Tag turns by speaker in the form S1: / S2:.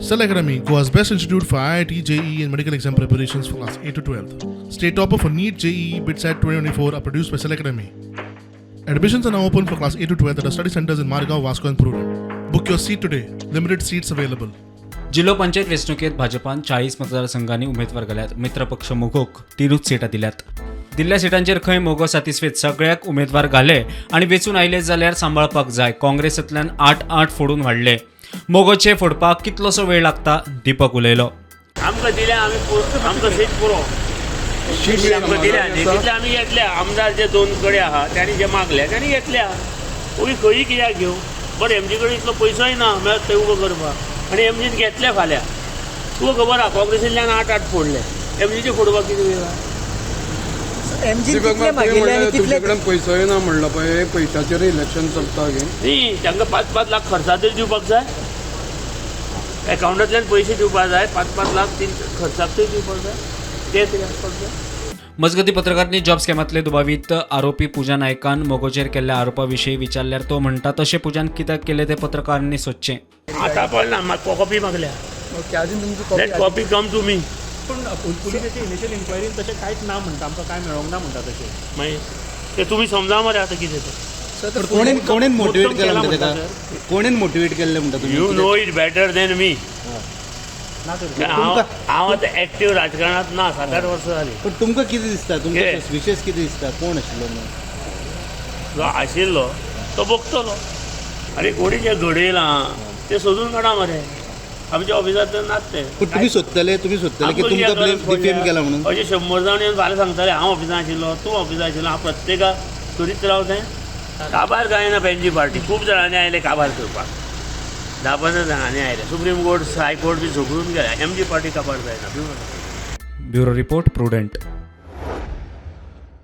S1: Cell Academy, Goa's best institute for IIT, JEE, and medical exam preparations for class 8 to 12. State topper for NEET, JEE, BITSAT 2024 are produced by Cell Academy. Admissions are now open for class 8 to 12 at our study centers in Margao, Vasco, and Prudent. Book your seat today. Limited seats available.
S2: जिल्हो पंचायत वेंचणुकेत भाजपान 40 मतदारसंघांनी उमेदवार घाल्यात. मित्रपक्ष मगोक तिनूच सिटां दिल्यात. दिल्ल्या सिटांचेर खंय मगो सातिस्फेद. सगळ्याक उमेदवार घाले आनी वेंचून आयले जाल्यार सांबाळपाक जाय. काँग्रेसींतल्यान आठ आठ फोडून वाडले. मगोचे फोडपाक कितलोसो वेळ लागता, दीपक उलयलो.
S3: आमकां दिल्या आमी आमकां सीट पुरो. सीट आमकां दिल्या न्ही, तितले आमी घेतल्या. आमदार जे दोन कडे आहा, तांणी जे मागल्या तांणी घेतल्या. ओगी खंयी कित्याक घेवं? बरें, एमजी कडेन इतलो पयसोय ना म्हळ्यार थंय उबो करपाक. आनी एमजीन घेतले फाल्यां. तुका खबर आहा, काँग्रेसींतल्यान आठ आठ फोडले. एमजीचे फोडपाक कितें वेळ आहा?
S4: एमजी
S5: दीपक,
S4: कितले
S5: मात तुवें
S4: मागिल्ले
S5: म्हणलें
S4: आनी
S5: तुमचे
S4: कितले
S5: कडेन पयसोय ना म्हणलो पळय, पयशाचेर इलेक्शन चलता गे.
S3: न्ही, तांकां पांच पांच लाख खर्चा तरी दिवपाक जाय. एकावंटांतल्यान पयशे दिवपाक जाय. पांच पांच लाख तीन खर्चाक तरी दिवपाक जाय, ते तरी आसपाक जाय.
S2: मजगती, पत्रकारांनी जॉब स्कॅमातले दुबावीत आरोपी पूजा नायकान मगोचेर केल्ल्या आरोपा विशीं विचारल्यार तो म्हणटा, तशें पूजान कित्याक केलें तें पत्रकारांनी सोदचें.
S3: आतां पळना, म्हाका कॉपी मागल्या.
S4: ओके, अजून तुमची
S3: Let
S4: copy
S3: copy come to me.
S6: पूण पुलिसाचे इनिशियल इन्क्वायरीन तशें कांयच ना म्हणटा, आमकां कांय मेळोंक ना म्हणटा तशें.
S3: मागीर ते तुमी समजा मरे आतां कितें तें.
S7: कोणेन कोणेन मोटिवेट
S6: मुद्दम
S7: केला
S6: केला
S7: म्हणटा
S6: म्हणटा.
S7: ताका? कोणेन मोटिवेट केल्लें म्हणटा तुमी?
S3: You know it better than me.
S6: ना सर.
S3: हांव हांव आतां एक्टीव राजकारणांत ना, 7-8 वर्सां जालीं.
S7: पण तुमकां कितें दिसता? तुमकां
S3: कितें?
S7: सस्पिशियस कितें दिसता, कोण आशिल्लो म्हणून?
S3: जो आशिल्लो तो भोगतलो. आनी कोणी जें घडयलां तें सोदून काडा मरे. आमच्या ऑफिसांत तर नात ते.
S7: पण तुमी सोदतले, तुमी सोदतले की तुमकां ब्लेम डिफेम केला म्हणून?
S3: अशें 100 जाण येवन फाल्यां सांगतले, हांव ऑफिसान आशिल्लो, तूं ऑफिसान आशिल्लो. हांव प्रत्येकाक करीत रावतें. काबार जायना पॅनजी पार्टी. खूब जाणांनी आयले काबार करपाक, 10-15 जाणांनी आयले. सुप्रीम कोर्ट, हायकोर्ट बी झगडून गेल्या. एमजी पार्टी काबार जायना.
S2: Bureau report, prudent.